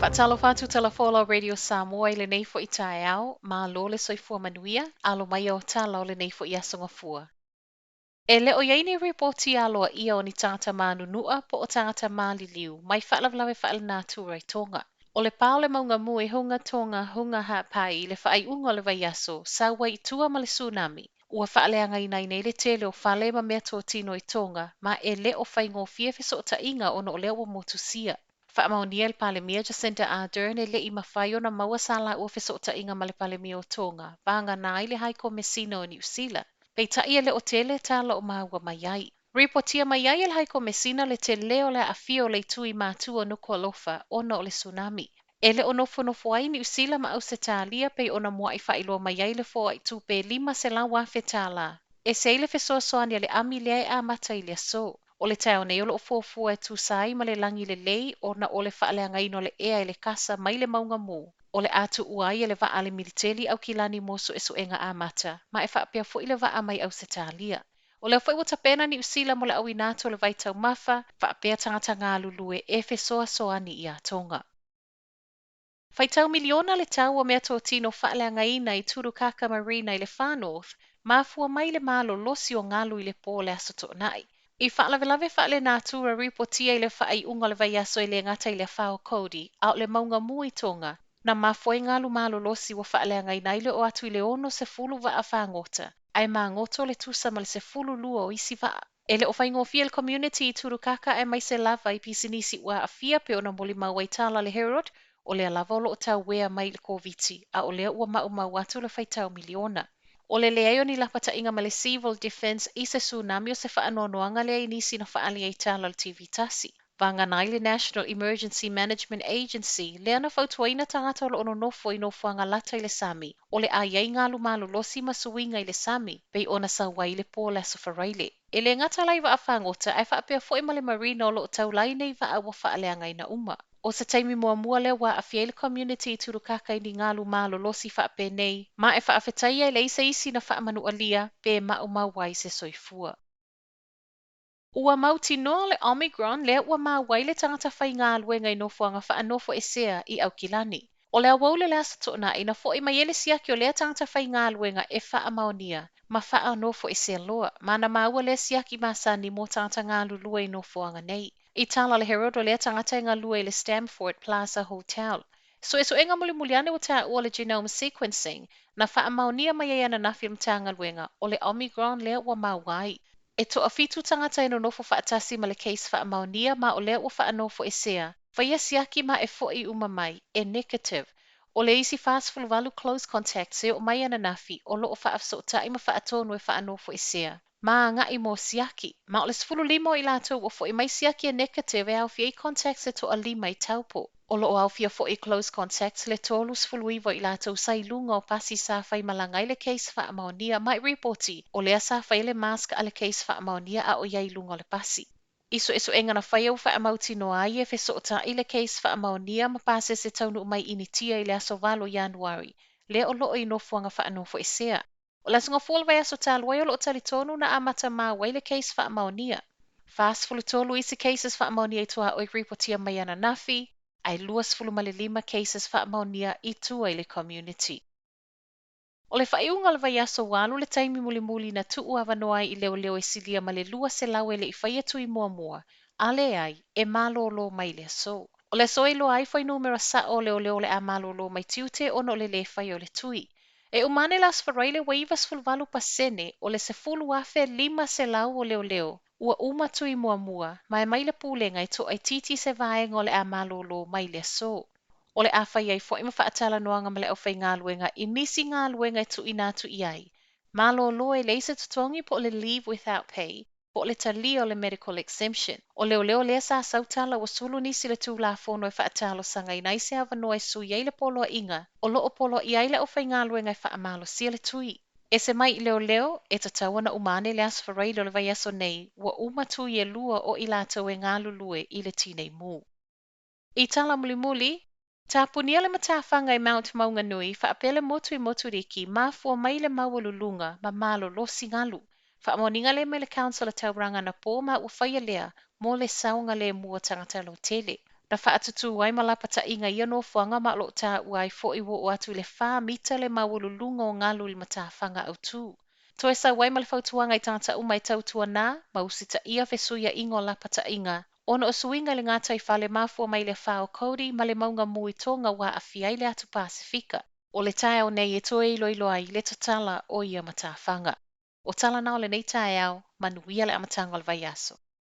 Faatalofa atu Talafola Radio Samoa i lenei foi taeao, malo le soifua manuia, alo mai o tala o lenei foi aso Gafua. E le o i ai ni ripoti aloaia o ni tagata manunua po o tagata maliliu mai faalavelave faalenatura i Toga. O le pā o le mauga mū i Hunga Tonga Hunga Ha'apai i le faaiuga o le vaiaso, sau ai i tua ma le tsunami, ua faaleagaina ai nei le tele o fale ma meatotino i Toga, ma e le o faigofie fesootaiga ona o lea ua motusia. Faamaonia e le Palemia Jacinda Ardern e le i mafai ona maua sa laua fesootaiga ma le Palemia o Toga, vagana ai le Hai Komesina o Niu Sila. Peitai e le o tele tala o maua mai ai. Ripotia mai ai e le Hai Komesina le telē o le aafia o le itu i Matu o Nuku'alofa ona o le tsunami. E le o nofonofo ai Niu Sila ma Ausetalia pei ona mua'i faailoa mai ai le foai tupe $500,000 tālā. Ese ai le fesoasoani a le ami lea e amata i le aso. O le taeao nei o lo o fuafua e tusa ai ma le lagi lelei ona o le faaleagaina o le ea e le kasa mai le mauga mū. O le a tuua ai e le vaa a le Militeli Aukilani mo suesuega amata, ma e faapea foi le vaa mai Ausetalia. O lea foi ua tapena Niu Sila mo le auina atu o le vaitaumafa, faapea tagata galulue e fesoasoani iā Toga. Faitau miliona le tau o meatotino faaleagaina i Turukaka Marina i le Far North, mafua mai le malolosi o galu i le pō o le Aso Toonai. I faalavelave faalenatura ripotia i le faaiuga o le vaiaso e le gata i le afa o Cody, a o le mauga mū i Toga, na mafua ai galu malolosi ua faaleagaina ai le oo atu i le 60 vaa fagota, ae magoto le tusa ma le 12 o isi vaa. E le o faigofie i le community i Turukaka aemaise lava i pisinisi ua aafia pei ona molimau ai tala a le Herald, o lea lava o lo o tauea mai i le Koviti, a o lea ua maumau atu le faitau miliona. O le leai o ni lapataiga ma le Civil Defence i se tsunami o se faanoanoaga lea i nisi na faaali ai tala a le TV tasi. Vagana ai le National Emergency Management Agency, lea na fautuaina tagata o lo o nonofo i nofoaga lata i le sami, o le a i ai galu malolosi ma suiga i le sami, pei ona sau ai i le pō o le Aso Faraile. E le gata la i vaafagota, ae faapea foi ma le marina o lo o taula ai nei vaa ua faaleagaina uma. O se taimi muamua lea ua aafia ai le community i Turukaka i ni galu malolosi faapenei, ma e faafetaia e leai se isi na faamanualia pe maumau ai se soifua. Ua mautinoa le Omicron lea ua maua ai le tagata faigaluega i nofoaga faanofoesea i Aukilani. O le aoauli o le Aso Toonai na fo'i mai ai le siaki o lea tagata faigaluega e faamaonia ma faanofoesea loa, ma na maua lea siaki masani mo tagata galulue i nofoaga nei. I tala a le Herald o lea tagata e galue i le Stamford Plaza Hotel. Suesuega mulimuli ane ua taua le genome sequencing na faamaonia mai ai ananafi e le Matagaluega o le Omicron lea ua maua ai. E toafitu tagata e nonofo faatasi ma le case faamaonia ma o lea ua faanofoesea, faia siaki ma e fo'i uma mai, e negative. O le isi 48 close contacts e oo mai ananafi o lo o faafesootai ma faatonu e faanofoesea, ma agai mo siaki. Ma o le 15 o i latou ua fo'i mai siaki e negative e aofia ai contacts e toalima i Taupo. O lo o aofia foi i close contacts le 39 o i latou sa i luga o pasi sa faimalaga ai le case faamaonia ma e ripoti o lea sa faia le mask a le case faamaonia a o i ai i luga o le pasi. I suesuega na faia ua faamautinoa ai e fesootai le case faamaonia ma pasese taunuu mai Initia i le aso 8 o Ianuari, lea o lo o i nofoaga faanofoesea. O le Aso Gafua o le vaiaso talu ai o lo o talitonu na amata maua ai le case faamaonia. 43 isi cases faamaonia i tuaoi ripotia mai ananafi, ae 25 cases faamaonia i tua i le community. O le faaiuga o le vaiaso ua alu le taimi mulimuli na tuu avanoa ai i leoleo e silia ma le 200 e le i faia tui muamua, a leai, e malōlō mai i le aso. O le aso e iloa ai fuainumera sa'o o leoleo o le a malōlō mai tiute ona o le lē faia o le tui. E uma ane le Aso Faraile ua 98% o le 10,500 o leoleo ua uma tui muamua, ma e aumai le Pulega e toaitiiti se vaega o le a malōlō mai i le aso. O le a fai ai foi ma faatalanoaga ma le aufaigaluega i nisi galuega e tuuina atu i ai. Malōlō e leai se totogi po o le leave without pay, po o le talia o le medical exemption. O leoleo lea sa sau tala ua sulu nisi i le Tulafono e faatalosagaina ai se avanoa e sui ai le poloaiga o lo o poloaia ai le aufaigaluega e faamalosia le tui. Ese mai i leoleo, e tatau ona uma ane le Aso Faraile o le vaiaso nei, ua uma tui e lua o i latou e galulue i le tinei mu. I tala mulimuli, tapunia le matafaga i Mount Maunganui, faapea le motu i Moturiki, mafua mai le maualuluga ma malolosi galu. Faamaoniga lea mai le Council a Tauranga anapō ma ua faia lea mo le saogalemu o tagata lautele. Na faatutū ai ma lapataiga i ia nofoaga ma o lo o taua ai foi ua oo atu i le 4 mita le maualuluga o galu i le matafaga autū. Toe sau ai ma le fautuaga i tagata uma e tautuanā ma usitaia fesuiaiga o lapataiga ona o suiga i le gataifale mafua mai le afa o Cody ma le mauga mū i Tonga ua aafia ai le atu Pasefika. O le taeao nei e toe iloilo ai le tatala o ia matafaga. O tala na o lenei taeao, manuia le amataga o le vaiaso.